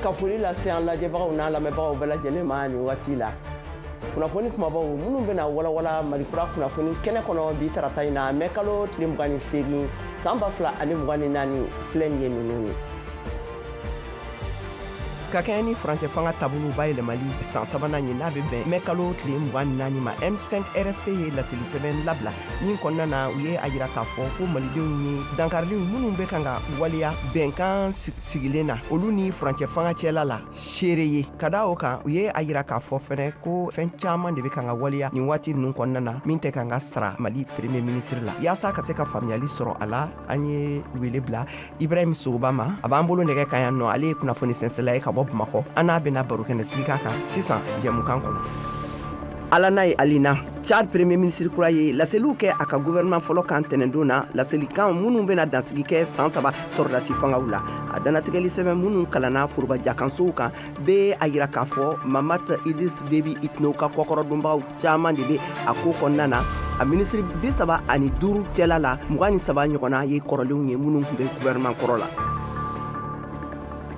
Ka foli lase an lajɛbagaw n'a lamɛnbagaw bɛɛ lajɛlen ma nin waati la. Kunnafoni kumabaw minnu bɛna walawala Malikura kunnafoni kɛnɛ kɔnɔ bi tarata in na, mɛ kalo tile 28 san 2024, filɛ nin ye ninnu ye. Ka kɛɲɛ ni furancɛ fanga taabolo bayɛlɛmali san sabanan ye, n'a bɛ bɛn mɛ kalo tile 24 ma, M5 RFP ye laseli sɛbɛn labila min kɔnɔna na, u ye a yira k'a fɔ ko malidenw ye dankariliw minnu bɛ kan ka waleya bɛnkan sigilen na olu ni furancɛ fanga cɛla la seere ye. Ka da o kan, u ye a yira k'a fɔ fɛnɛ ko fɛn caman de bɛ kan ka waleya nin waati ninnu kɔnɔna na min tɛ kan ka sara Mali premier ministre la. Yaasa ka se ka faamuyali sɔrɔ a la, an ye wele bila Ibrahim Sogoba ma. A b'an bolo nɛgɛ kan yan nɔ. Ale ye kunnafoni sɛnsɛla ye ka bɔ Bamakɔ. An n'a bɛna baro kɛnɛ sigi k'a kan sisan jɛmukan kɔnɔ. Ala n'a ye alina Tchad premier ministre kura ye laseliw kɛ a ka gouvernement fɔlɔ kan tɛnɛndon na, laselikan minnu bɛna dansigi kɛ san 3 sɔrɔdasi fangaw la. A dannatigɛli sɛbɛn minnu kalanna foroba jakansow kan bɛ a yira k'a fɔ Mahamat Idriss Déby Itno ka kɔkɔrɔdonbagaw caman de bɛ a ko kɔnɔna na. A minisiri 35 cɛla la, 23 ɲɔgɔnna ye kɔrɔlenw ye minnu tun bɛ gouvernement kɔrɔ la.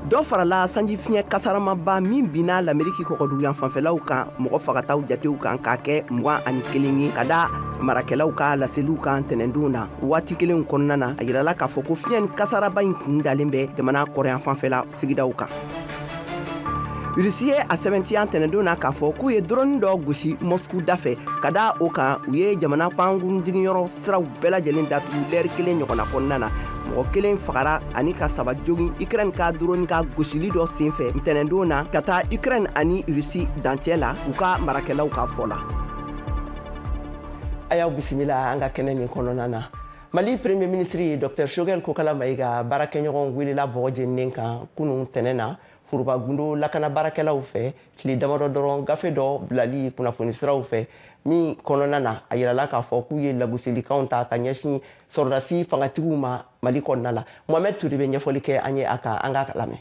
Dɔ farala sanji fiɲɛ kasaramaba min binna Lameriki kɔgɔduguyan fanfɛlaw kan mɔgɔ fagataw jatew kan k'a kɛ 21 ye, ka da marakɛlaw ka laseliw kan tɛnɛndon na. Waati kelenw kɔnɔna na, a yirala k'a fɔ ko fiɲɛ ni kasaraba in kun dalen bɛ jamana kɔrɔyan fanfɛla sigidaw kan. Rusi ye a sɛbɛntiya tɛnɛndon na k'a fɔ k'u ye drone dɔ gosi Moscou da fɛ. Ka da o kan, u ye jamana pankurun jiginyɔrɔ siraw bɛɛ lajɛlen datugu lɛri kelen ɲɔgɔnna kɔnɔna na. Mɔgɔ kelen fagara ani ka 3 jogin Ukraine ka drone ka gosili dɔ senfɛ ntɛnɛndon na ka taa Ukraine ani Rusi dancɛ la, u ka marakɛlaw ka fɔ la. A y'aw bisimila an ka kɛnɛ nin kɔnɔna na. Mali premier ministre ye Dr Choguel Kokalla Maïga baarakɛɲɔgɔn welela bɔgɔ jeninen kan kunun tɛnɛ na foroba gundo lakana baarakɛlaw fɛ, tile damadɔ dɔrɔn gafe dɔ bilali kunnafoni siraw fɛ min kɔnɔna na, a yirala k'a fɔ k'u ye lagosilikanw ta ka ɲɛsin sɔrɔdasi fangatigiw ma Mali kɔnɔna la. Mohamed Touré bɛ ɲɛfɔli kɛ an ye a kan, an k'a lamɛn.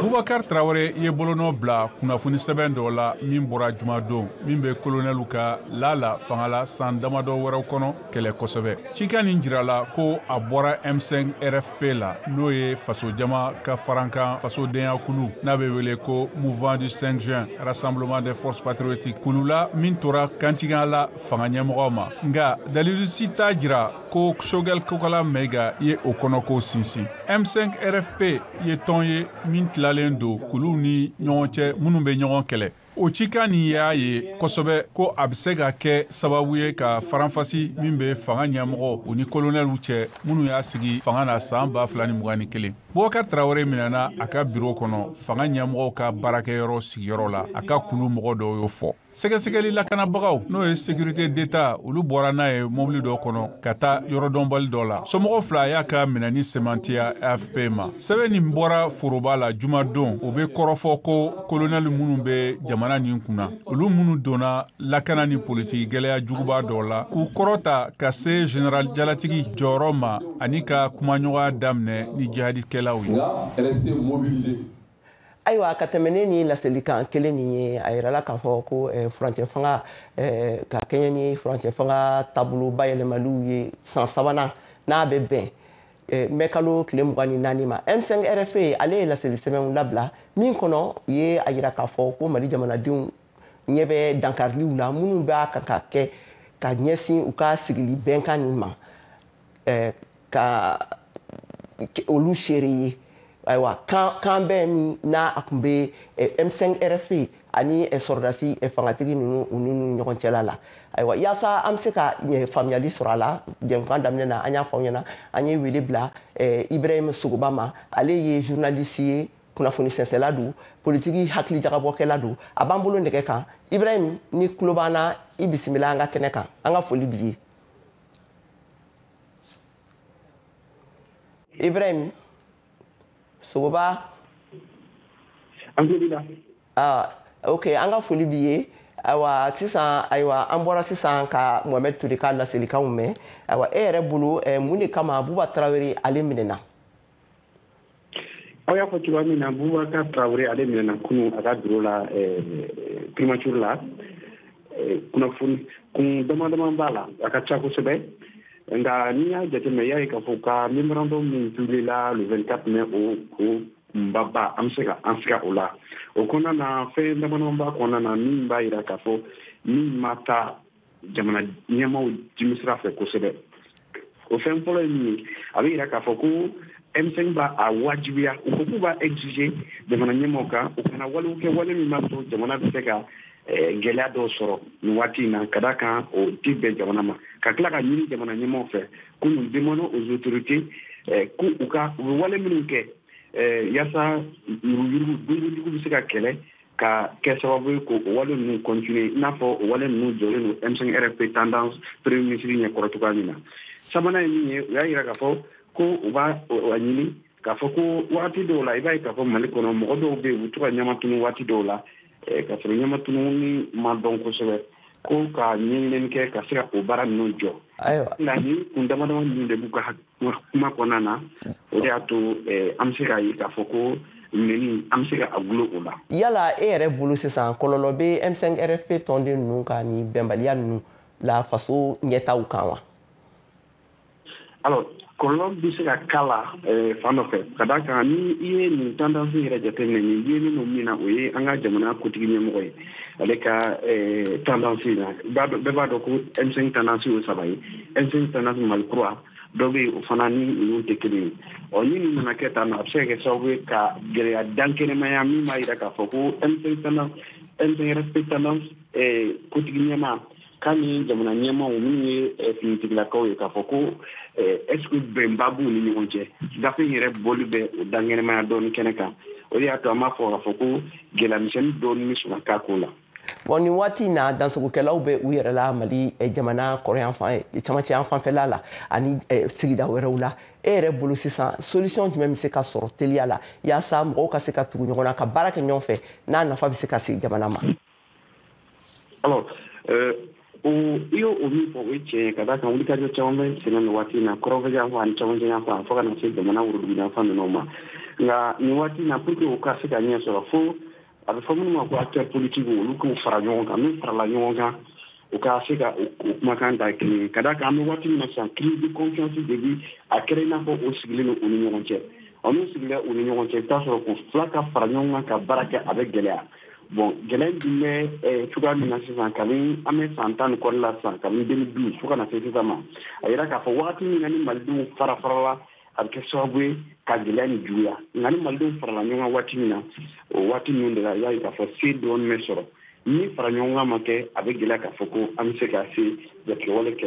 Boubacar Traoré ye bolonɔ bila kunnafoni sɛbɛn dɔ la min bɔra jumadon, min bɛ kolonɛliw ka lala fanga la san damadɔ wɛrɛw kɔnɔ kɛlɛ kosɛbɛ. Cikan nin jirala ko a bɔra M5 RFP la, n'o ye fasojama ka farankan fasodenya kulu n'a bɛ wele ko Mouvement du 5 juin Rassemblement des forces patriotiques, kulu la min tora kantigiya la fanga ɲɛmɔgɔw ma. Nka dalilu si t'a jira ko Choguel Kokalla Maïga ye o kɔnɔko sinsin. M5 RFP ye tɔn ye min tilalen don kuluw ni ɲɔgɔn cɛ minnu bɛ ɲɔgɔn kɛlɛ. O cikan nin y'a ye kosɛbɛ ko a bɛ se ka kɛ sababu ye ka faranfasi min bɛ fanga ɲɛmɔgɔ u ni kolonɛliw cɛ minnu y'a sigi fanga na san 2021. Boubacar Traoré minɛna a ka biro kɔnɔ fanga ɲɛmɔgɔw ka baarakɛyɔrɔ sigiyɔrɔ la, a ka kulu mɔgɔ dɔw y'o fɔ. Sɛgɛsɛgɛli lakanabagaw, n'o ye sécurité d'État, olu bɔra n'a ye mobili dɔ kɔnɔ ka taa yɔrɔdɔnbali dɔ la. Somɔgɔw fila y'a ka minɛni sɛmɛntiya AFP ma. Sɛbɛn nin bɔra foroba la jumadon, o bɛ kɔrɔfɔ ko kolonɛli minnu bɛ jamana nin kunna, olu minnu donna lakana ni politiki gɛlɛya juguba dɔ la, k'u kɔrɔta ka se général jalatigi jɔyɔrɔ ma ani ka kumaɲɔgɔnya daminɛ ni jihadikɛlaw ye. Ayiwa, ka tɛmɛ ne ni laselikan kelen nin ye, a yirala k'a fɔ ko furancɛ fanga, ka kɛɲɛ ni furancɛ fanga taabolo bayɛlɛmaliw ye san sabanan n'a bɛ bɛn mɛ kalo tile 24 ma, M5 RFP ale ye laseli sɛbɛnw labila min kɔnɔ, u ye a yira k'a fɔ ko Mali jamanadenw ɲɛ bɛ dankariliw la minnu b'a kan ka kɛ ka ɲɛsin u ka sigili bɛnkan nin ma, ka olu seere ye. Ayiwa, kan bɛɛ min n'a a tun bɛ M5 RFP ani sɔrɔdasi fangatigi ninnu u ni ɲɔgɔn cɛla la. Ayiwa, yaasa an bɛ se ka faamuyali sɔrɔ a la, jɛmukan daminɛ na an y'a fɔ aw ɲɛna, an ye wele bila Ibrahim Sogoba ma. Ale ye journaliste ye, kunnafoni sɛnsɛla don, politiki hakili jagabɔkɛla don. A b'an bolo nɛgɛ kan. Ibrahim, ni tulo b'an na, i bisimila an ka kɛnɛ kan. An ka foli b'i ye. Ibrahim Sogoba. An tulo b'i la. Ah, ok, an ka foli b'i ye. Ayiwa sisan, ayiwa, an bɔra sisan ka Mohamed Toure ka laselikanw mɛn. Ayiwa, e yɛrɛ bolo, mun de kama Buba Tarawele ale minɛna? Aw y'a fɔ cogoya min na, Bubakar Tarawele ale minɛna kunun a ka bureau la, primature la. Kunnafoni kun dama dama b'a la, a ka ca kosɛbɛ, nka n'i y'a jateminɛ, i y'a ye k'a fɔ ka memorandum min publié la le 24 mai, o kunbaba, an bɛ se ka an siga o la. O kɔnɔna na, fɛn dama dama b'a kɔnɔna na min b'a yira k'a fɔ min ma taa jamana ɲɛmaaw jimisira fɛ kosɛbɛ. O fɛn fɔlɔ ye min ye, a bɛ yira k'a fɔ ko M5 b'a a wajibiya, u ko k'u b'a exiger jamana ɲɛmaaw kan, u kana walew kɛ, wale min b'a to jamana bɛ se ka gɛlɛya dɔw sɔrɔ nin waati in na, ka d'a kan o ti bɛn jamana ma. Ka tila ka ɲini jamana ɲɛmaaw fɛ ko nous demandons aux autorités ko u ka u bɛ wale minnu kɛ yaasa yuruguyurugu, dunkojugu bɛ se ka kɛlɛ, ka kɛ sababu ye k'o wale ninnu continuer, i n'a fɔ o wale ninnu jɔlen don M5 RFP tendance premier ministre ɲɛkɔrɔ cogoya min na. Sabanan ye min ye, u y'a yira k'a fɔ ko u b'a ɲini k'a fɔ ko wagati dɔw la, i b'a ye k'a fɔ Mali kɔnɔ, mɔgɔ dɔw bɛ yen, u bɛ to ka ɲamatunu waati dɔw la, ka sɔrɔ ɲamatununi ma dɔn kosɛbɛ, ko ka ɲɛɲinini kɛ ka se ka o baara ninnu jɔ. Nka nin kun dama dama ninnu de b'u ka kuma kɔnɔna na, o de y'a to an bɛ se k'a ye k'a fɔ ko minɛni, an bɛ se ka a gulo o la. Yala e yɛrɛ bolo sisan, kɔlɔlɔ bɛ M5 RFP tɔnden ninnu ka nin bɛnbaliya ninnu la faso ɲɛtaw kan wa? Alors, kɔlɔlɔ bɛ se ka k'a la fan dɔ fɛ, ka d'a kan ni i ye nin tendance yɛrɛ jateminɛ, nin yelen don min na, o ye an ka jamana kotigi ɲɛmɔgɔ ye, ale ka tendance na. Bɛɛ b'a dɔn ko M5 tendance y'o saba ye: M5 tendance Mali kura, dɔ bɛ yen, o fana ni ninnu tɛ kelen ye. Ɔ, ni nin nana kɛ tan nɔ, a bɛ se ka kɛ sababu ye ka gɛlɛya dankɛnɛmaya min b'a jira k'a fɔ ko M5 tendance, M5 RFP tendance kotigi ɲɛmaa k'a ni jamana ɲɛmaaw minnu ye finitigilakaw ye, k'a fɔ ko est ce que bɛnba b'u ni ɲɔgɔn cɛ. Gafe in yɛrɛ bɔli bɛ o dankɛnɛmaya dɔɔni kɛnɛ kan. O de y'a to an b'a fɔ k'a fɔ ko gɛlɛyamisɛnnin dɔɔni bɛ sɔn ka k'a ko la. Bon, nin waati in na, dansogokɛlaw bɛ u yɛrɛ la Mali jamana kɔrɔyan fan, camancɛ yan fanfɛla la ani sigida wɛrɛw la. E yɛrɛ bolo sisan, solution jumɛn bɛ se ka sɔrɔ teliya la yaasa mɔgɔw ka se ka tugu ɲɔgɔn na ka baara kɛ ɲɔgɔn fɛ, n'a nafa bɛ se ka se jamana ma? Alors, o i y'o o min fɔ, o ye tiɲɛ ye, ka d'a kan wulikajɔ caman bɛ senna nin waati in na, kɔrɔnfɛ yan fan ani camancɛ yan fan, fo ka na se jamana worodugu yanfan ninnu ma. Nka nin waati in na, pour que o ka se ka ɲɛ sɔrɔ, fo a bɛ fɔ minnu ma ko acteur politique, olu k'u fara ɲɔgɔn kan. N'u farala ɲɔgɔn kan, u ka se ka o kumakan da kelen ye, ka d'a kan an bɛ waati min na sisan, crise de confiance de bi a kɛra i n'a fɔ o sigilen don u ni ɲɔgɔn cɛ. Ɔ, n'u sigila u ni ɲɔgɔn cɛ, i bɛ taa sɔrɔ k'u fila ka fara ɲɔgɔn kan ka baara kɛ, a bɛ gɛlɛya. Bon, gɛlɛya dun bɛ cogoya min na sisan, kabini an bɛ san 10 ni kɔli la sisan, kabini 2012 fo ka na se sisan ma, a yira k'a fɔ wagati min na ni malidenw fara farala, a bɛ kɛ sababu ye ka gɛlɛya ni juguya. Nka ni malidenw farala ɲɔgɔn kan waati min na, o waati ninnu de la, i b'a ye k'a fɔ se dɔɔni bɛ sɔrɔ. Ni fara ɲɔgɔn kan ma kɛ, a bɛ gɛlɛya k'a fɔ ko an bɛ se ka se jatigɛwale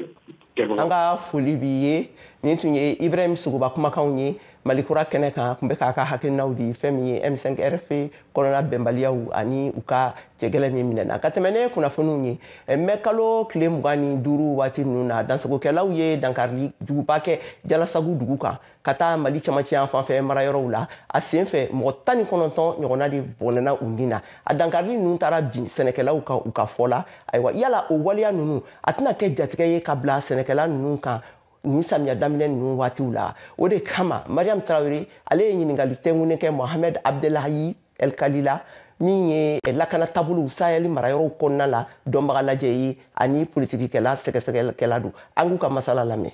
kɛbagaw. An ka foli b'i ye. Nin tun ye Ibrahim Sogoba kumakanw ye Mali kura kɛnɛ kan, tun bɛ k'a ka hakilinaw di fɛn min ye M5 RFP kɔnɔna bɛnbaliyaw ani u ka cɛgɛlɛ min minɛna. Ka tɛmɛ ne kunnafoniw ye, mɛ kalo tile 25 waati ninnu na, dansogokɛlaw ye dankarili juguba kɛ Jalasagu dugu kan ka taa Mali camancɛ yan fan fɛ marayɔrɔw la. A sen fɛ, mɔgɔ 19 ɲɔgɔnna de bɔnɛna u ni na. A dankarili ninnu taara bin sɛnɛkɛlaw kan, u ka fɔ la. Ayiwa, yala o waleya ninnu a tɛna kɛ jatigɛ ye ka bila sɛnɛkɛla ninnu kan nin samiya daminɛ ninnu waatiw la? O de kama, Mariam Tarawele ale ye ɲininkali tɛnkunnen kɛ Mohamed Abdelahi El Khalila, min ye lakana taabolow Sahel marayɔrɔw kɔnɔna la dɔnbaga lajɛ ye ani politikikɛla sɛgɛsɛgɛlikɛla don. An k'u ka masala lamɛn.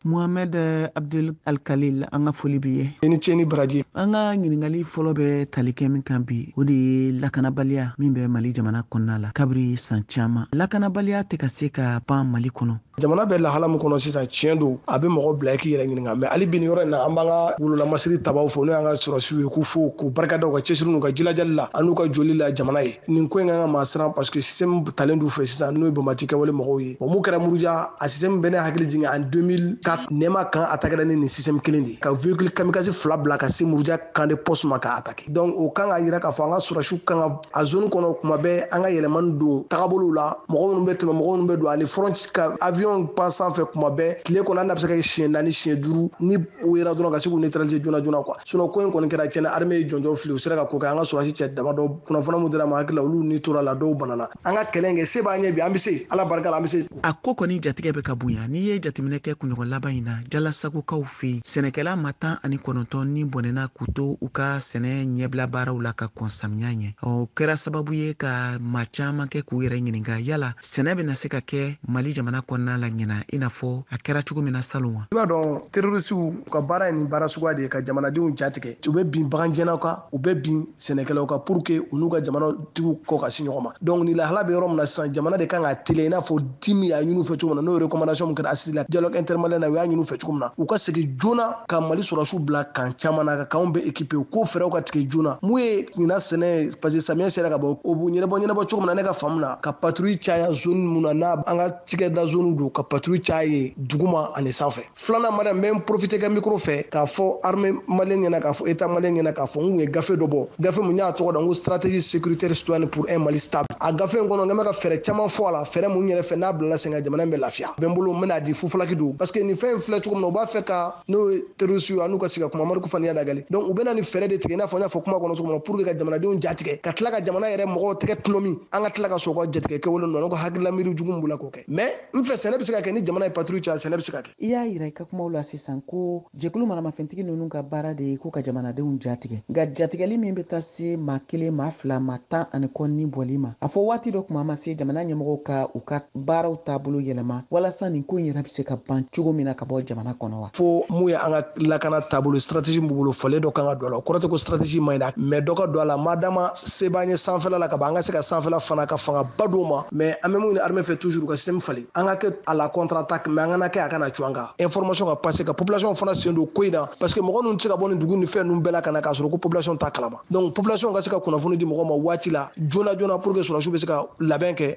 Mohamed Abdel Al-Khalil, an ka foli b'i ye. I ni ce ni baraji. An ka ɲininkali fɔlɔ bɛ tali kɛ min kan bi, o de ye lakanabaliya min bɛ Mali jamana kɔnɔna la kabiri san caman. Lakanabaliya tɛ ka se ka ban Mali kɔnɔ. Jamana bɛ lahala min kɔnɔ sisan, tiɲɛ don, a bɛ mɔgɔ bila i k'i yɛrɛ ɲininka. Mais hali bi nin yɔrɔ in na, an b'an ka wololamasiri tabaw fo, n'o y'an ka sɔrɔsiw ye, k'u fo, k'u barikada u ka cɛsiri n'u ka jilajali la an'u ka joli la jamana ye. Nin ko in kan ka maa siran, parce que système talen d'u fɛ sisan, n'o ye bamati kɛwale mɔgɔw ye. Bon, mun kɛra Muruja, a système bɛ ne hakili jigin en 2004. taga Nɛma camp attaquer ni nin système kelen de ka véhicule kamikaze 2 bila ka se Muruja camp de poste ma ka attaquer. Donc o kan ka yira k'a fɔ an ka sɔrɔsiw kan ka a zone kɔnɔ kuma bɛɛ an ka yɛlɛmani don tagabolow la, mɔgɔ minnu bɛ tɛmɛ, mɔgɔ minnu bɛ don, ani front ka avion pan sanfɛ kuma bɛɛ tile kɔnɔ, an bɛ se ka kɛ siɲɛ 4 siɲɛ 5 ni o yera dɔrɔn ka se k'u neutraliser joona joona quoi. Sinon ko in kɔni kɛra tiɲɛna, armée ye jɔnjɔn fili, u sera ka ko kɛ. An ka sɔrɔsi cɛ damadɔ kunnafoni mun dira ma hakili la, olu ni tora la, dɔw banana. An ka kɛlɛ in kɛ, se b'an ɲɛ bi, an bɛ se, Ala barika la, an bɛ se. A ko kɔni jatigɛ bɛ ka bonya. N'i ye jateminɛ kɛ kunɲɔgɔn laban in na, Jalasagokaw fɛ yen, sɛnɛkɛla ma 19 ni bɔnɛna k'u to u ka sɛnɛ ɲɛbila baaraw la ka kɔn samiya ɲɛ. O kɛra sababu ye ka maa caman kɛ k'u yɛrɛ ɲininka yala sɛnɛ bɛna se ka kɛ Mali jamana kɔnɔna la ɲina i n'a fɔ a kɛra cogo min na salon wa? I b'a dɔn terrorisiw ka baara ye nin baara suguya de ye, ka jamanadenw jatigɛ. U bɛ bin bagangɛnnaw kan, u bɛ bin sɛnɛkɛlaw kan pour que u n'u ka jamanatigiw kɔ ka se ɲɔgɔn ma. Donc ni lahala bɛ yɔrɔ min na sisan, jamana de kan ka teliya i n'a fɔ dimi y'a ɲini u fɛ cogo min na, n'o ye recommandation min kɛra assise la dialogue intermalien na, u y'a ɲini u fɛ cogo min na, u ka segin joona ka Mali sɔrɔsiw bila kan caman na, ka kanw bɛɛ équiper, u k'o fɛɛrɛw ka tigɛ joona. Mun ye ɲinan sɛnɛ, parce que samiyɛ sera ka bɔ, o b'u ɲɛnabɔ cogo min na, ne ka faamu na, ka patrouille caya zone mun na, n'a an ka cikɛda zone don, ka patrouille caya yen duguma ani sanfɛ. Filanan, madame, n bɛ n profiter ka micro fɛ k'a fɔ armée malienne ɲɛna, k'a fɔ état malien ɲɛna, k'a fɔ n kun ye gafe dɔ bɔ, gafe mun y'a tɔgɔ da n ko stratégie sécuritaire citoyenne pour un Mali stable. A gafe in kɔnɔ, n bɛ ka fɛɛrɛ caman fɔ a la, fɛɛrɛ mun yɛrɛ fɛ n'a bilala sen kan, jamana in bɛ lafiya. Bɛ n bolo, n bɛna di fufalaki don, parce que nin fɛn in filɛ cogo min na, u b'a fɛ ka n'o ye terroriste ye, n'u ka sigi ka kuma Amadu Kofani Dagali. Donc u bɛ na ni fɛɛrɛ de tigɛ, i n'a fɔ n y'a fɔ kuma kɔnɔ cogo min na, pour que ka jamanadenw jatigɛ, ka tila ka jamana yɛrɛ mɔgɔw tɛgɛ tɔnɔmi, an ka tila ka sɔn u ka jatigɛ kɛwale ninnu, ka hakilila miiri jugu min b'u la k'o kɛ. Mais n fɛ sɛnɛ bɛ se ka kɛ ni jamana ye patrouille caya, sɛnɛ bɛ se ka kɛ. I y'a yira i ka kumaw la sisan ko jɛkulu maramafɛntigi ninnu ka baara de ye ko ka jamanadenw jatigɛ, nka jatigɛli min bɛ taa se maa 1, maa 2, maa 10 ani kɔ ni bɔli ma, a fɔ waati dɔ kuma ma se jamana ɲɛmɔgɔw ka u ka baaraw taabolo yɛlɛma walasa nin ko in yɛrɛ bɛ se ka ban cogo min na ka bɔ jamana kɔnɔ wa? Fo mun ye an ka lakana taabolo stratégie min b'u bolo, falen dɔ kan ka don a la. O kɔrɔ tɛ ko stratégie man ɲi dɛ, mais dɔ ka don a la, madama se b'an ye sanfɛla la ka ban, an ka se ka sanfɛla fana ka fangaba d'o ma. Mais an bɛ mun ɲini armée fɛ toujours, ka système falen, an ka kɛ à la contre-attaque, mais an kana kɛ a kana cu an kan. Information ka passer, ka population fana sen don ko in na, parce que mɔgɔ ninnu tɛ se ka bɔ nin dugu ni fɛn ninnu bɛɛ la ka na k'a sɔrɔ ko population t'a kalama. Donc population ka se ka kunnafoni di mɔgɔw ma waati la joona joona pour que sɔrɔsiw bɛ se ka labɛn kɛ.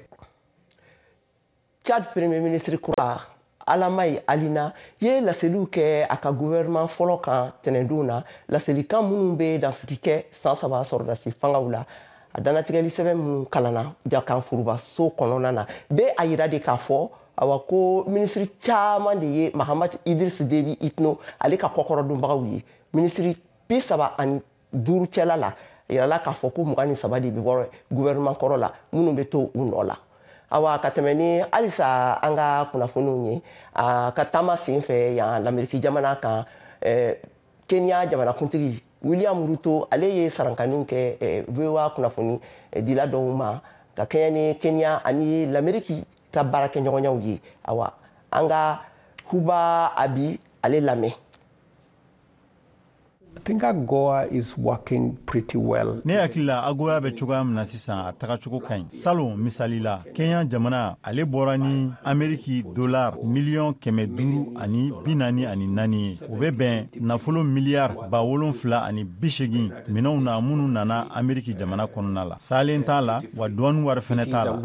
Tchad premier ministre kura Alamaï Alina ye laseliw kɛ a ka gouvernement fɔlɔ kan tɛnɛndon na, laselikan minnu bɛ dansigi kɛ san 3 sɔrɔdasi fangaw la. A dannatigɛli sɛbɛn minnu kalanna jakan furubaso kɔnɔna na bɛɛ a yira de k'a fɔ awa ko minisiri caman de ye Mahamat Idriss Déby Itno ale ka kɔkɔrɔdonbagaw ye. Minisiri 35 cɛla la, a yirala k'a fɔ ko 23 de bɛ bɔ gouvernement kɔrɔ la minnu bɛ to u nɔ la. Awa ka tɛmɛ ni halisa an ka kunnafoniw ye, a ka taama sen fɛ yan Lameriki jamana kan, Kenya jamanakuntigi William Ruto ale ye sarankaniw kɛ VOA kunnafoni dila dɔw ma ka kɛɲɛ ni Kenya ani Lameriki ka baarakɛɲɔgɔnyaw ye. Awa an ka Huba Abi ale lamɛn. I think AGOA is working pretty well. Ne hakili la AGOA bɛ cogoya min na sisan, a tagacogo ka ɲi. Salon misali la, Kenya jamana ale bɔra ni Ameriki dollar miliyɔn 544 ye. O bɛ bɛn nafolo miliyari 7,080 minɛnw na minnu nana Ameriki jamana kɔnɔna la. Salen t'a la, wa douane wari fɛnɛ t'a la.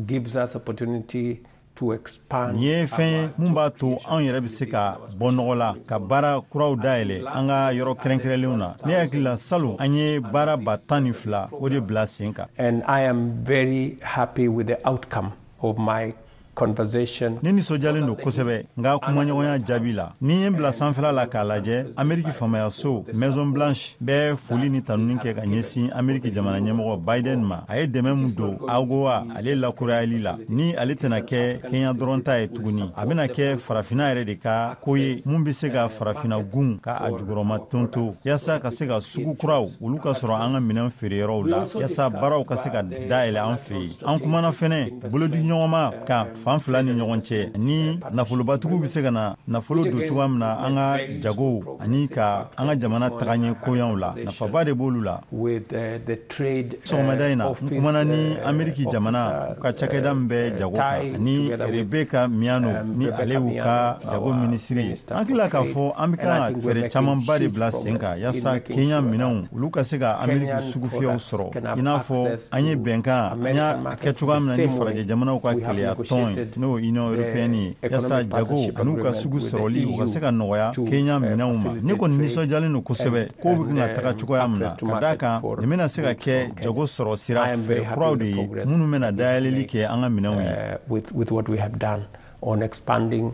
Gives us opportunity to expand. Nin ye fɛn ye mun b'a to anw yɛrɛ bɛ se ka bɔ nɔgɔ la, ka baara kuraw dayɛlɛ an ka yɔrɔ kɛrɛnkɛrɛnlenw na. Ne hakili la salon an ye baara 12,000 o de bila sen kan. And I am very happy with the outcome of my conversation. Ne nisɔndiyalen don kosɛbɛ n ka kumaɲɔgɔnya jaabi la. Ni ye n bila sanfɛla la k'a lajɛ, Ameriki faamayaso Maison Blanche bɛ foli ni tanuni kɛ ka ɲɛsin Ameriki jamana ɲɛmɔgɔ Biden ma. A ye dɛmɛ min don AGOA ale lakurayali la, ni ale tɛna kɛ Kenya dɔrɔn ta ye tuguni, a bɛna kɛ farafinna yɛrɛ de ka ko ye mun bɛ se ka farafinna gun ka a jukɔrɔma tonto, yaasa ka se ka sugu kuraw olu ka sɔrɔ an ka minɛn feereyɔrɔw la, yaasa baaraw ka se ka dayɛlɛ an fɛ yen. An kumana fɛnɛ bolodiɲɔgɔnma kan fan fila ni ɲɔgɔn cɛ, ni nafolobatigiw bɛ se ka na nafolo don cogoya min na an ka jagow ani ka an ka jamana tagaɲɛ koɲaw la, nafaba de b'olu la. Sɔgɔmada in na, n kumana ni Ameriki jamana ka cakɛda min bɛ jago kan ani Rebecca Miano ni ale y'u ka jago minisiri ye. An tila k'a fɔ an bɛ kan ka fɛɛrɛ camanba de bila sen kan yaasa Kenya minɛnw olu ka se ka Ameriki sugufiyɛw sɔrɔ, i n'a fɔ an ye bɛnkan an y'a kɛ cogoya min na ni farajɛ jamanaw ka keleya tɔn ye. ye, n'o ye Union européenne ye, yaasa jago an'u ka sugu sɔrɔli o ka se ka nɔgɔya Kenya minɛnw ma. Ne kɔni nisɔndiyalen don kosɛbɛ kow bɛ kan ka taga cogoya min na, ka d'a kan nin bɛna se ka kɛ jago sɔrɔ sira fɛɛrɛ kuraw de ye minnu bɛna dayɛlɛli kɛ an ka minɛnw ye. With what we have done on expanding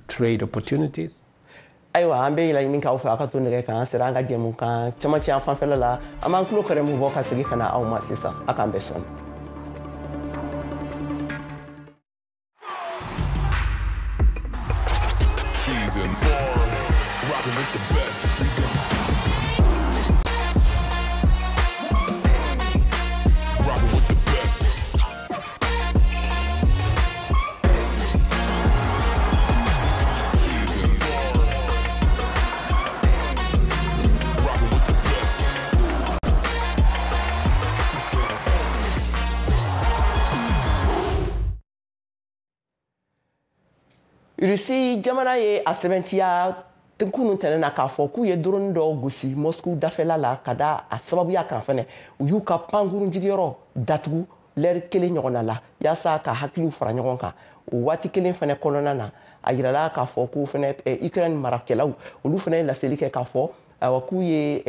trade opportunities. Ayiwa, an bɛ laɲini k'aw fɛ, aw ka to nɛgɛ kan. An sera an ka jɛmu kan camancɛ an fanfɛla la. An b'an tulo kɛrɛmu bɔ ka segin ka na aw ma sisan. A k'an bɛɛ sɔnni. Season 4, rocking with the best. We go. Rocking with the best. Season 4, rocking with the best. Let's go. Russie jamana ye a sɛbɛntiya kunun tɛnɛ na k'a fɔ k'u ye drone dɔ gosi Moscou dafɛla la, ka da a sababuya kan fɛnɛ u y'u ka pankurun jigiyɔrɔ datugu lɛri kelen ɲɔgɔnna la, yaasa ka hakiliw fara ɲɔgɔn kan. O waati kelen fɛnɛ kɔnɔna na, a yirala k'a fɔ ko fɛnɛ Ukraine marakɛlaw, olu fɛnɛ ye laseli kɛ k'a fɔ ayiwa k'u ye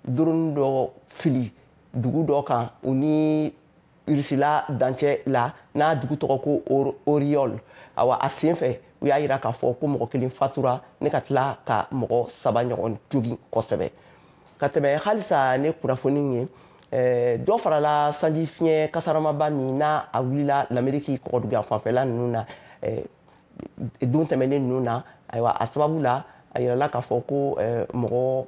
drone dɔ fili dugu dɔ kan u ni Rusila dancɛ la, n'a dugu tɔgɔ ko Oriol. Awa, a sen fɛ u y'a yira k'a fɔ ko mɔgɔ kelen fatura ne ka tila ka mɔgɔ 3 ɲɔgɔn jogin kosɛbɛ. Ka tɛmɛ halisa ne kunnafoni ye, dɔ farala sanji fiɲɛ kasaramaba min n'a a wulila l'Amérique kɔgɔduguyan fanfɛla ninnu na don tɛmɛnen ninnu na. Ayiwa, a sababu la a yirala k'a fɔ ko mɔgɔ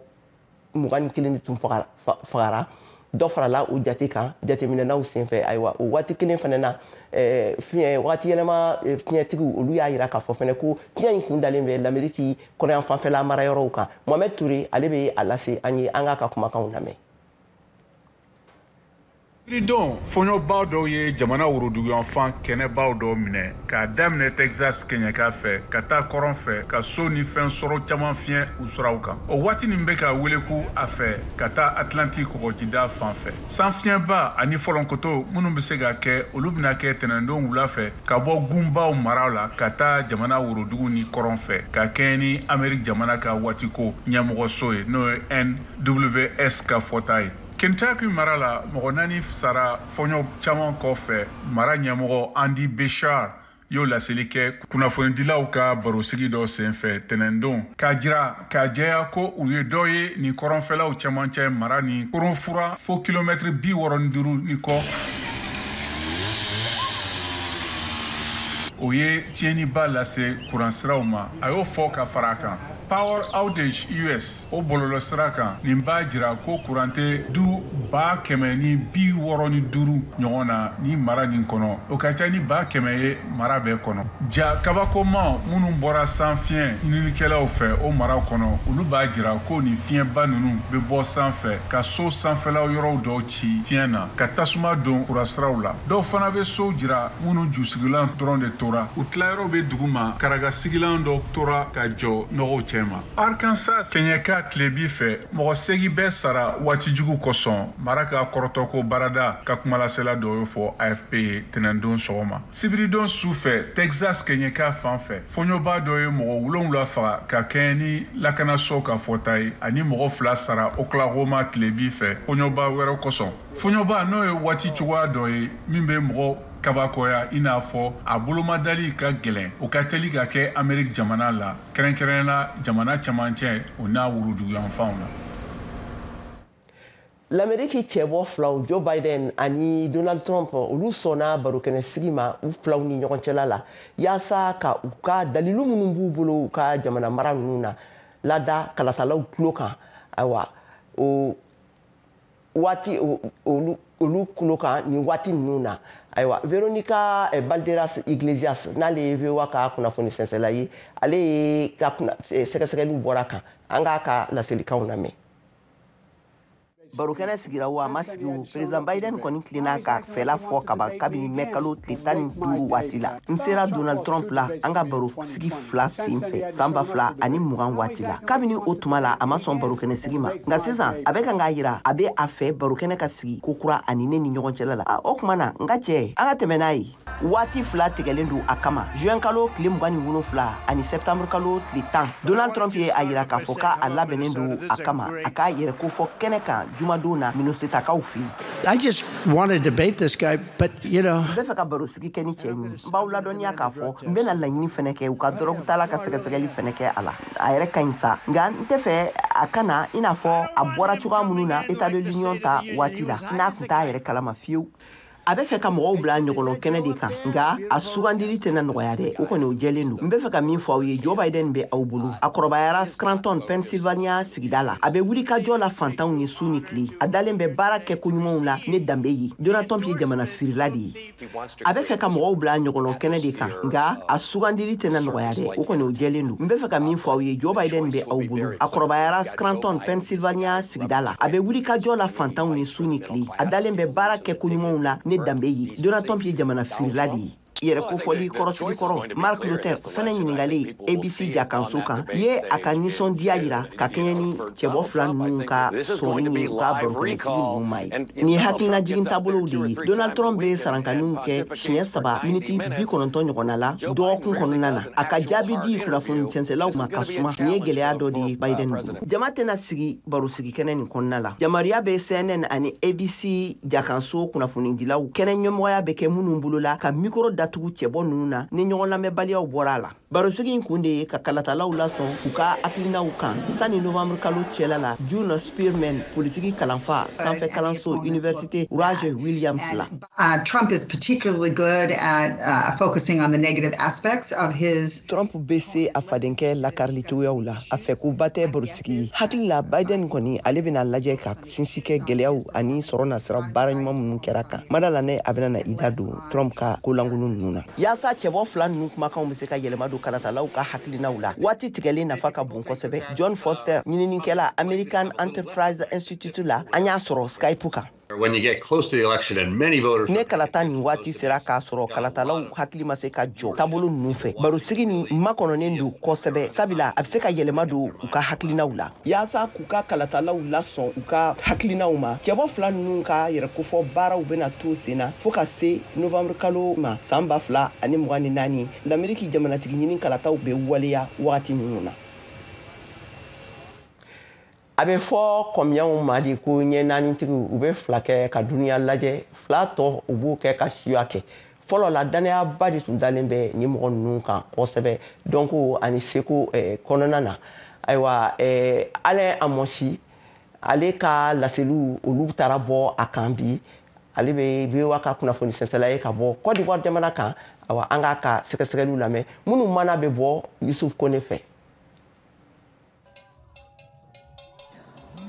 21 de tun fagara. Dɔ farala o jate kan jateminɛnaw senfɛ. Ayiwa, o waati kelen fana na, fiɲɛ waati yɛlɛma fiɲɛtigiw, olu y'a yira k'a fɔ fana ko fiɲɛ in kun dalen bɛ l'Amérique kɔnɔyan fanfɛla marayɔrɔw kan. Mohamed Touré, ale bɛ a lase an ye, an k'a ka kumakanw lamɛn. Don fɔɲɔbaw dɔw ye jamana woroduguyanfan kɛnɛbaw dɔw minɛ k'a daminɛ Texas kɛɲɛka fɛ ka taa kɔrɔn fɛ, ka so ni fɛn sɔrɔ caman fiɲɛ u siraw kan. O waati nin bɛ ka weleku a fɛ ka taa Atlantique kɔgɔjida fan fɛ. Sanfiɲɛba ani fɔlɔnkoto minnu bɛ se ka kɛ, olu bɛna kɛ tɛnɛndon wula fɛ ka bɔ gunbaw maraw la ka taa jamana worodugu ni kɔrɔn fɛ, ka kɛɲɛ ni Amérique jamana ka waatiko ɲɛmɔgɔso ye, n'o ye NWS ka fɔta ye. Kentucky mara la, mɔgɔ 4 sara fɔɲɔ caman kɔfɛ. Mara ɲɛmɔgɔ Andy Bashar y'o laseli kɛ kunnafonidilaw ka barosigi dɔ senfɛ tɛnɛndon, k'a jira k'a jɛya ko u ye dɔ ye nin kɔrɔnfɛlaw cɛmancɛ mara ni koronfura fo kilomɛtiri 65 ni kɔ. O ye tiɲɛniba lase kuransiraw ma, a y'o fɔ ka fara a kan. Power Outage US o bɔlɔlɔsira kan, nin b'a jira ko kuran tɛ du 165 ɲɔgɔn na ni mara nin kɔnɔ. O ka ca ni 100,000 ye mara bɛɛ kɔnɔ. Ja kabakoma minnu bɔra sanfiɲɛ ɲininikɛlaw fɛ o mara kɔnɔ, olu b'a jira ko nin fiɲɛba ninnu bɛ bɔ sanfɛ ka so sanfɛlaw yɔrɔw dɔw ci fiɲɛ na, ka tasuma don kuransiraw la. Dɔw fana bɛ sow jira minnu jusigilan dɔrɔn de tora, u tilayɔrɔ bɛ duguma, karagasigilan dɔ tora ka jɔ nɔgɔw cɛ. Arkansas kɛɲɛka tilebi fɛ, mɔgɔ 8 bɛɛ sara waati jugu kosɔn. Mara ka kɔrɔtɔko baarada ka kumalasela dɔ y'o fɔ AFP ye tɛnɛndon sɔgɔma. Sibiridon su fɛ, Texas kɛɲɛka fan fɛ, fɔɲɔba dɔ ye mɔgɔ 7 faga ka kɛɲɛ ni lakanaso ka fɔta ye, ani mɔgɔ 2 sara Oklahoma tilebi fɛ fɔɲɔba wɛrɛ kosɔn. Fɔɲɔba n'o ye waati cogoya dɔ ye min bɛ mɔgɔ kabakoya, i n'a fɔ a bolomadali ka gɛlɛn, o ka teli ka kɛ Amérique jamana la, kɛrɛnkɛrɛnnenya la jamana cɛmancɛ o n'a woroduguyanfanw na. L'Amérique cɛbɔ filaw Joe Biden ani Donald Trump, olu sɔnna barokɛnɛ sigi ma u filaw ni ɲɔgɔn cɛla la, yaasa ka u ka dalilu minnu b'u bolo u ka jamana mara ninnu na lada kalatalaw tulo kan. Ayiwa, o waati olu tulo kan nin waati ninnu na. Ayiwa, Veronica Balderas Iglesias, n'ale ye VOA ka kunnafoni sɛnsɛla ye, ale ye ka sɛgɛsɛgɛliw bɔra kan. An k'a ka laselikanw lamɛn. Barokɛnɛ sigira o, a ma sigi o, président Biden kɔni tilenna ka fɛla fɔ kaban kabini mɛ kalo tile 15 waati la. N sera Donald Trump la an ka baro sigi fila sen fɛ san 2020 waati la. Kabini o tuma la, a ma sɔn barokɛnɛ sigi ma, nka sisan a bɛ kan k'a yira a bɛ a fɛ barokɛnɛ ka sigi ko kura ani ne ni ɲɔgɔn cɛla la. O tuma na, n ka cɛ, an ka tɛmɛ n'a ye. Waati fila tigɛlen don a kama, juin kalo tile 27 ani septembre kalo tile 10. Donald Trump ye a yira k'a fɔ k'a labɛnnen don a kama a k'a yɛrɛ kofɔ kɛnɛ kan jumadon na Minnesotakaw fɛ yen. I just want to debate this guy, but you know. N bɛ fɛ ka barosigi kɛ ni cɛ in ye. N b'aw ladɔnniya k'a fɔ n bɛna laɲini fɛnɛ kɛ u ka dɔrɔgu tala ka sɛgɛsɛgɛli fɛnɛ kɛ a la. A yɛrɛ ka ɲi sa, nka n tɛ fɛ a ka na i n'a fɔ a bɔra cogoya minnu na État de l'Union ta waati la, n'a tun t'a yɛrɛ kalama fiyewu. A bɛ fɛ ka mɔgɔw bila ɲɔgɔlɔn kɛnɛ de kan, nka a sugandili tɛna nɔgɔya dɛ, o kɔni o jɛlen don. N bɛ fɛ ka min fɔ aw ye, Joe Biden bɛ aw bolo. A kɔrɔbayara Scranton, Pennsylvania sigida la. A bɛ wulikajɔ la fantanw ye su ni tile. A dalen bɛ baara kɛ koɲumanw la ne danbe ye. Donald Trump ye jamana firila de ye. A bɛ fɛ ka mɔgɔw bila ɲɔgɔlɔn kɛnɛ de kan, nka a sugandili tɛna nɔgɔya dɛ, o kɔni o jɛlen don. N bɛ fɛ ka min fɔ aw ye, Joe Biden bɛ aw bolo. A kɔrɔbayara Scranton, Pennsylvania sigida la. A bɛ wulikajɔ la fantanw ye su ni tile. A dalen bɛ baara kɛ koɲumanw la ne danbe ye. Donald Trump ye jamana firila de ye. Yɛrɛ kofɔli kɔrɔsigi kɔrɔ Mark Luther fɛnɛ ɲiningalen ABC jakanso kan ye a ka nisɔndiya yira ka kɛɲɛ ni cɛbɔ fila ninnu ka sɔnni ye u ka barokɛnɛsigi ninnu ma ye. Nin ye hakilinajigin taabolow de ye. Donald Trump bɛ sarankaniw kɛ siɲɛ 3 miniti 90 ɲɔgɔnna la dɔgɔkun kɔnɔna na. A ka jaabi di kunnafoni sɛnsɛlaw ma ka suma. Nin ye gɛlɛya dɔ de ye Biden bolo. Jama tɛna sigi barosigi kɛnɛ nin kɔnɔna la. Yamaruya bɛ CNN ani ABC jakanso kunnafonidilaw kɛnɛ ɲɛmɔgɔya bɛ kɛ minnu bolo la ka mikoro datugu cɛbɔ ninnu na ni ɲɔgɔn lamɛnbaliyaw bɔra a la. Barosigi in kun de ye ka kalatalaw lasɔn u ka hakilinaw kan sani novembre kalo cɛla la. June Spearman, politiki kalanfa sanfɛ kalanso Université Roger Williams la. Trump is particularly good at focusing on the negative aspects of his. Trump bɛ se a fadenkɛ lakarili cogoyaw la, a fɛ ko ba tɛ barosigi ye. Hakili la, Biden kɔni ale bɛna lajɛ ka sinsin kɛ gɛlɛyaw ani sɔrɔ nasira baara ɲuman minnu kɛra kan. Mada la ne a bɛna na i da don Trump ka kolankolon ninnu na. Yaasa cɛbɔ fila ninnu kumakanw bɛ se ka yɛlɛma don kalatalaw ka hakilinaw la, waati tigɛlen nafa ka bon kosɛbɛ. John Foster, ɲininikɛla American Enterprise Institute la, an y'a sɔrɔ Skype kan. When you get close to the election and many voters. Ne kalata nin waati sera k'a sɔrɔ kalatalaw hakili ma se ka jɔ taabolo ninnu fɛ, barosigi nin makɔnɔnen don kosɛbɛ, sabula a bɛ se ka yɛlɛma don u ka hakilinaw la. Yaasa k'u ka kalatalaw lasɔn u ka hakilinaw ma, cɛbɔ fila ninnu ka yɛrɛkofɔ baaraw bɛna to sen na fo ka se novembre kalo ma san 2024, Lameriki jamanatigi ɲini kalataw bɛ waleya wagati minnu na. A bɛ fɔ kɔmiyaw ma de ko ɲɛ naanitigiw, u bɛ fila kɛ ka duniya lajɛ, fila tɔ u b'o kɛ ka siya kɛ. Fɔlɔ la, danayaba de tun dalen bɛ nin mɔgɔ ninnu kan kosɛbɛ dɔnko ani seko kɔnɔna na. Ayiwa, Alain Amosi, ale ka laseliw olu taara bɔ a kan bi. Ale bɛ VOA ka kunnafoni sɛnsɛla ye ka bɔ Côte d'Ivoire jamana kan. Ayiwa, an k'a ka sɛgɛsɛgɛliw lamɛn minnu mana bɛ bɔ Yusuf Kone fɛ.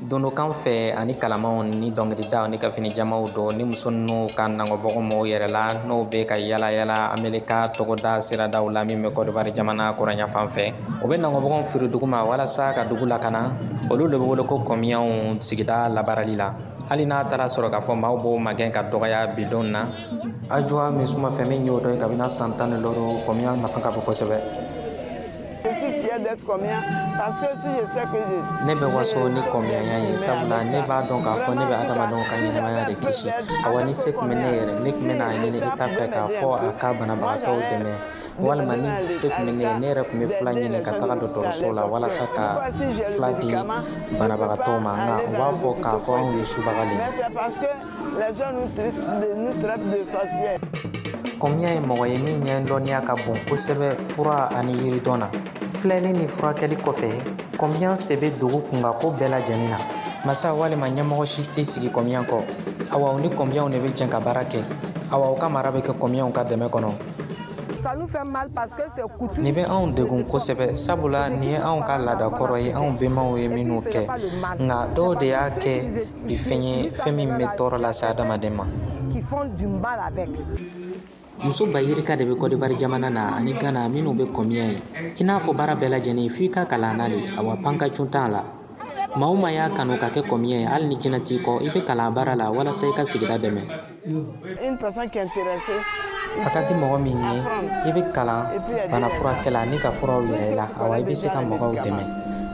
Dondokan fɛ ani kalamanw ni dɔnkilidaw ni ka fini jamaw don ni muso ninnu ka nangɔbɔgɔ mɔgɔw yɛrɛ la, n'o bɛ ka yala yala Amerika togoda siradaw la min bɛ Côte d'Ivoire jamana kɔrɔnya fan fɛ. O bɛ nangɔbɔgɔw feere dugu ma walasa ka dugu lakana. Olu de bɛ wele ko kɔmiyaw sigida labaarali la, hali n'a taara sɔrɔ k'a fɔ maaw b'o magɛn ka dɔgɔya bi don na. Ajuwa min suma fɛ min y'o dɔn ye kabini san 15, kɔmiya nafa ka bon kosɛbɛ. Je suis fière d'être Kɔmiya parce que si je sais que je. Ne bɛ waso ni kɔmiyaya ye, sabula ne b'a dɔn k'a fɔ ne bɛ adamadenw ka ɲɛnamaya de kisi. Awa, ni se tun bɛ ne yɛrɛ, ne tun bɛna ɲini i ta fɛ k'a fɔ a ka banabagatɔw dɛmɛ, walima ni se tun bɛ ne ye, ne yɛrɛ tun bɛ fila ɲini ka taga dɔgɔtɔrɔso la walasa ka fila di banabagatɔw ma, nka u b'a fɔ k'a fɔ anw ye subaga de ye. Mais c'est parce que les gens nous traitent de sorcières. Kɔmiya ye mɔgɔ ye min ɲɛ dɔnniya ka bon kosɛbɛ fura ani yiridɔn na. Filɛli ni furakɛli kɔfɛ, kɔmiya se bɛ dugu kungako bɛɛ lajɛlen na. Masa walima ɲɛmɔgɔ si tɛ sigi kɔmiya kɔ. Awa, u ni kɔmiyaw de bɛ jɛ ka baara kɛ. Awa, u ka mara bɛ kɛ kɔmiyaw ka dɛmɛ kɔnɔ. Ça nous fait mal parce que c'est coutume. Nin bɛ anw degun kosɛbɛ, sabula nin ye anw ka laada kɔrɔ ye, anw bɛnbaw ye minnu kɛ, nka dɔw de y'a kɛ bi fɛn ye, fɛn min bɛ tɔɔrɔ lase adamaden ma. Qui font du mal avec. Muso ba yirika de bɛ Côte jamana na ani Ghana minnu bɛ kɔmiya ye. I n'a fɔ baara bɛɛ lajɛlen, f'i ka kalan na de. Awa, pankacun t'a la. Maa o maa y'a kanu ka kɛ kɔmiya ye, hali ni jinɛ t'i kɔ, i bɛ kalan baara la walasa i ka sigida dɛmɛ. A ka di mɔgɔ min ye, i bɛ kalan bana furakɛ la ni ka furaw yira i la, awa i bɛ se ka mɔgɔw dɛmɛ.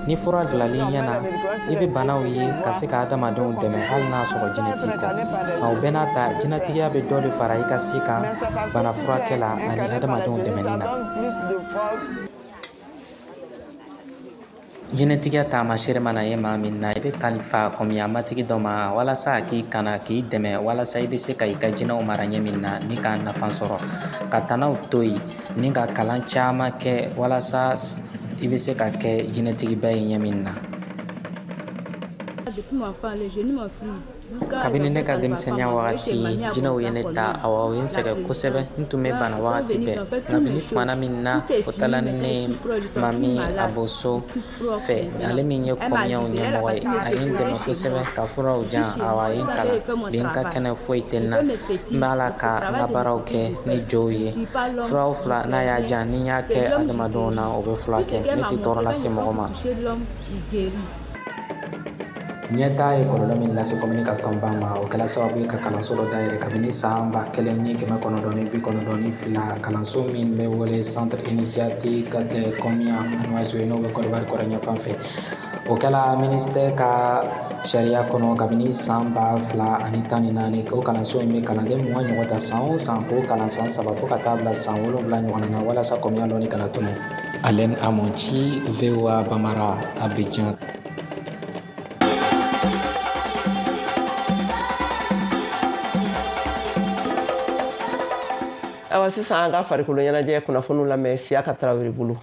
Ni fura dilanli ɲɛna, i bɛ banaw ye ka se ka adamadenw dɛmɛ hali n'a sɔrɔ jinɛ t'i kɔ. Nka o bɛɛ n'a ta, jinɛtigiya bɛ dɔ de fara i ka se kan bana furakɛ la ani adamadenw dɛmɛni na. Jinɛtigiya taamasere mana ye maa min na, i bɛ kalifa kɔmiya matigi dɔ ma walasa a k'i kana k'i dɛmɛ walasa i bɛ se ka i ka jinɛw mara ɲɛ min na ni k'a nafa sɔrɔ, ka tanaw to yen ni ka kalan caman kɛ walasa i bɛ se ka kɛ jinɛtigiba ye ɲɛ min na. Kabini ne ka denmisɛnniya wagati, jinɛw ye ne ta, awa o ye n sɛgɛn kosɛbɛ. N tun bɛ bana wagati bɛɛ, nka bini tumana min na o taala ni ne ye Mami Aboso fɛ, ale min ye kɔmiyaw ɲɛmɔgɔ ye, a ye n dɛmɛ kosɛbɛ ka furaw jan, awa a ye n kalan. Bi n ka kɛnɛ foyi tɛ n na, n b'a la ka n ka baaraw kɛ ni jow ye. Fura o fura n'a y'a jan, ni n y'a kɛ adamadenw na, o bɛ furakɛ. Ne tɛ tɔɔrɔ lase mɔgɔ ma. Ɲɛtaa ye kɔlɔlɔ min lase kɔmini ka tɔnba ma, o kɛla sababu ye ka kalanso dɔ dayɛlɛ kabini san 1992, kalanso min bɛ wele Centre Initiatique de Kɔmiya Anwaso ye, n'o bɛ Côte d'Ivoire kɔrɔɲɛ fan fɛ. O kɛla ministère ka sariya kɔnɔ kabini san 2014. O kalanso in bɛ kalanden 20 ɲɔgɔn ta san o san k'o kalan san 3 fo ka taa bila san 7 ɲɔgɔn na walasa kɔmiya lɔnni kana tunu. Alain Amonchi, VOA Bambara, Abidjan. Awa sisan an ka farikolo ɲɛnajɛ kunnafoniw lamɛn Siyaka Tarawele bolo.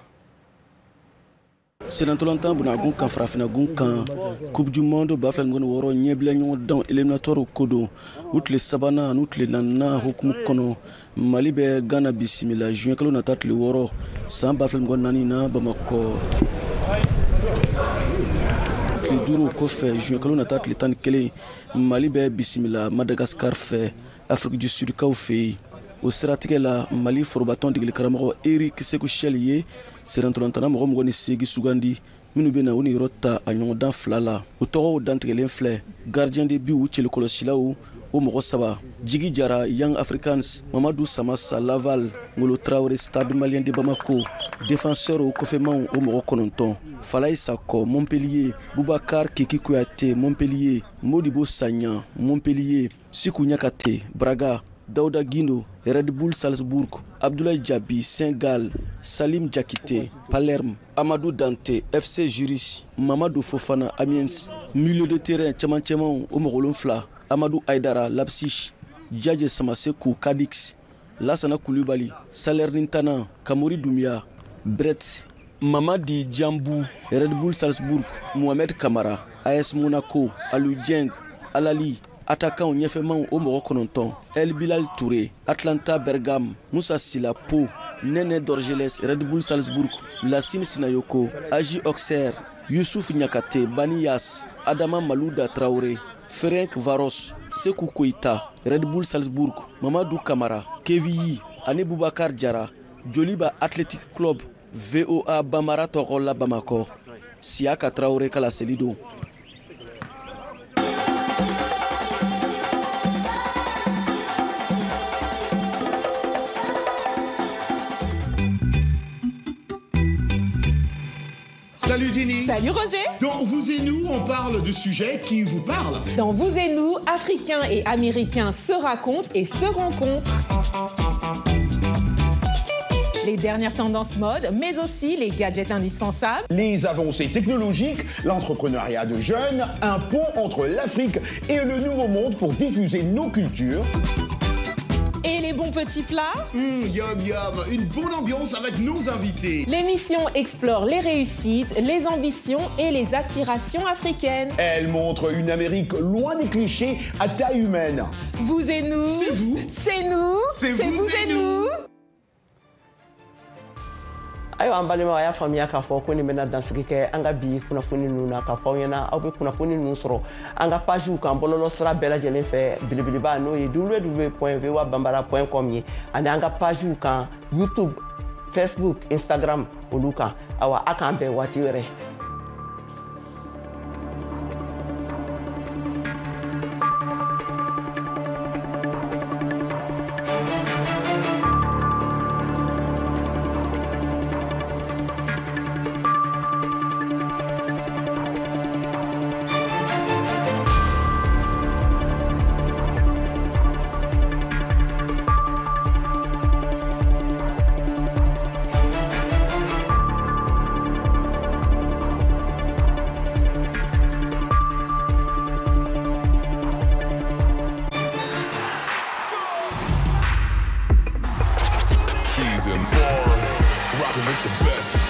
Senatɔlantan bunagun kan farafinagun kan Coupe du Monde 2026 ɲɛbila ɲɔgɔn éliminatoire ko don. U tile sabanan n'u tile naaninan hukumu kɔnɔ, Mali bɛ Ghana bisimila juin kalo nata tile 6 san 2024 na Bamakɔ. Tile 5 kɔfɛ juin kalo nata tile 11, Mali bɛ bisimila Madagascar fɛ Afrique du Sud kaw fɛ yen. O siratigɛ la, Mali forobatɔn degeli karamɔgɔ Eric Sekou Chelle ye senatɔlantana mɔgɔ 28 sugandi minnu bɛ na u niyɔrɔ ta a ɲɔgɔndan 2 la. O tɔgɔw dantigɛlen filɛ: gardien de but cɛlikɔlɔsilaw o mɔgɔ 3, Jigi Jara Young Africans, Mamadou Samassa Laval, Ngolo Traoré Stade Malien de Bamako, défenseur o kɔfɛmanw o mɔgɔ 9, Falaye Sako Montpellier, Boubacar Kiki Kouyaté Montpellier, Modibo Sagnan Montpellier, Sikou Niakate Braga, Daouda Guindo Red Bull Salzbourg, Abdoulaye Diaby Saint-Gall, Salim Diakité Palerme, Amadou Dante FC Zurich, Mamadou Fofana Amiens. Milieu de terrain cɛmancɛmanw o mɔgɔ 7, Amadou Aydara Leipzig, Diadje Samasekou Cadix, Lassana Koulibaly Salernitana, Kamori Doumbia Brett, Mamadi Djambou Red Bull Salzbourg, Mohamed Kamara AS Monaco, Aliou Dieng Al Ahly. Attaquant ɲɛfɛmanw o mɔgɔ 9, El Bilal Touré Atlanta Bergame, Moussa Silla Pau, Nene Dorgeles Red Bull Salzbourg, Lassine Sinayoko AJ Auxerre, Youssouf Niakate Bani Yas, Adama Malouda Traoré Ferenc Varos, Sekou Koïta Red Bull Salzbourg, Mamadou Kamara Keviyi ani Boubacar Diarra Joliba Athletic Club. VOA Bambara tɔgɔ la Bamakɔ, Siyaka Traoré ka laseli don. Salut Ginny. Salut Roger. Dans Vous et Nous, on parle de sujets qui vous parlent. Dans Vous et Nous, Africains et Américains se racontent et se rencontrent. Les dernières tendances mode, mais aussi les gadgets indispensables. Les avancées technologiques, l'entrepreneuriat de jeunes, un pont entre l'Afrique et le Nouveau Monde pour diffuser nos cultures. Et les bons petits plats. Yum yum, une bonne ambiance avec nos invités. L'émission explore les réussites, les ambitions et les aspirations africaines. Elle montre une Amérique loin des clichés à taille humaine. Vous et nous. C'est vous. C'est nous. C'est vous et nous. Ayiwa an balimaw, a y'a faamuya k'a fɔ ko nin bɛna dansigi kɛ an ka bi kunnafoni ninnu na, k'a fɔ aw ɲɛna aw bɛ kunnafoni ninnu sɔrɔ an ka pagew kan bɔlɔlɔ sira bɛɛ lajɛlen fɛ, belebeleba n'o ye www.voabambara.com ye, ani an ka pagew kan YouTube, Facebook, Instagram olu kan. Awa a k'an bɛn waati wɛrɛ. Rockin' with the best.